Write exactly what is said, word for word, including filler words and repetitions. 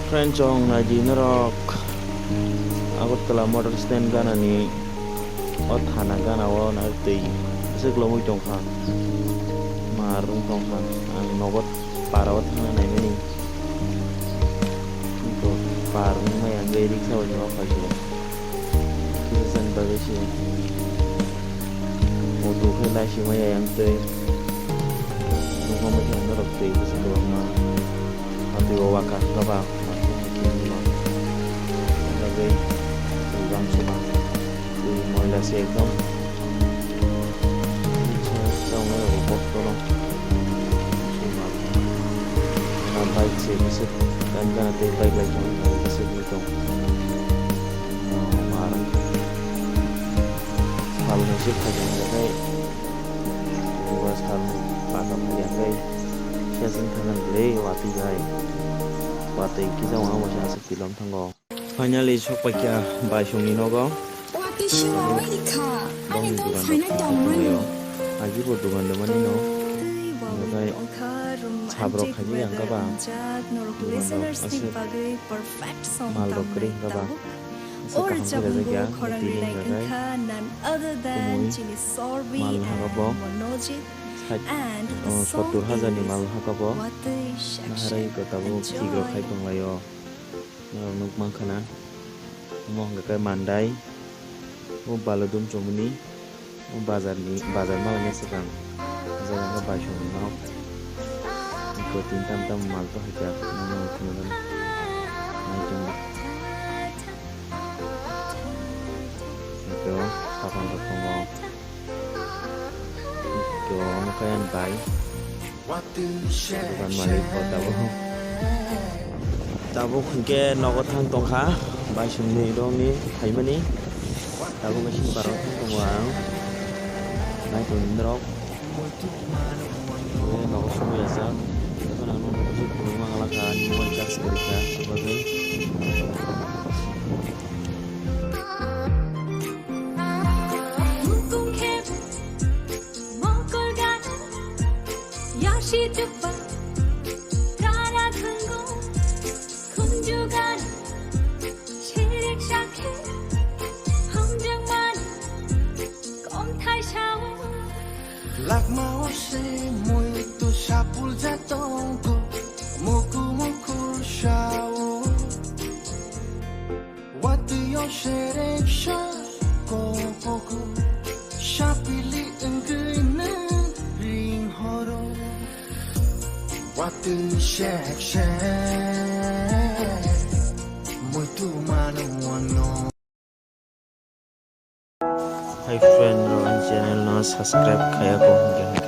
Friend, chwng naidi norok Agartala motor stand ganani o thana gana o na twi bwswk lomwi tongkha, mar wng tongkha. Ang nogo para o thangna naimani, hinto par wngmaya hwnkhe riksa bai no phaikhe. Kisa sani bagwi se auto khe laisima ya yang twi. Nukma manya norok twi bwswk kwbangma. Amtwi o waka kaba ma khe ma bagwi twi bangso ma twi moila se ekdom. Chwng rok kosto no. Bike se bwswk gana gana tei bike lai tong bwswk ni tong. Mar sal ni se khaijak khe, buba sal ni paka phai ya khe, seseng thangani le watwi bai. Watwi kisa wngma se aswk tilom thango. Finally, sok paikha baisongni nogo. Watwi se wawai rikha, ani bong phaina tongmani. Ajibo dugan de mani no. Twi wawai ongkha, rom sabrok anjik khaji yang kaba. Dugan no aswk mal rok kwrwi hwnkha ba. Aswk kaham khe rajak ya, tini hwnkha khe kumui mal haka bo. Sait, oh, sottur hajar ni mal haka bo. Naharwi ko tabuk thik rok khai tonglaio. Norok nuk mankha na. Omo hwnkha khe Mandai. O Baludum chomoni. O bazar ni, bazar malani swkang. O jaga hwnkhe baisongni nok. Eko tin tam tam mal to haikha. Nono khwnana. Naitung. Eko sapan rok tongo. Eko ono khe ani bai. Dukan malik bo tabuk. Tabuk hwnkhe nogo thang tongkha, baisongni rokni phaimani. Tabuk machine barok thang tongo ang. Naitonwi norok. Nogo sumui ajak. Ekhon ang nogo sumui manglakha, ani mobile charge kwrwikha, aboni bagwi. Mokol gana, yashi jubba, rara thango, khunju gana, sherek shakhe, hamjang mani, komthai sao. Lakma o se muitu sapul jatongo, muku muku sao. Watwi o serek sa kopogo, sapili wngwi nwng ring horo. Watwi sek sek, muitu mano wano. Hi friend, rok ani channel no subscribe khaya ko hwnkhe.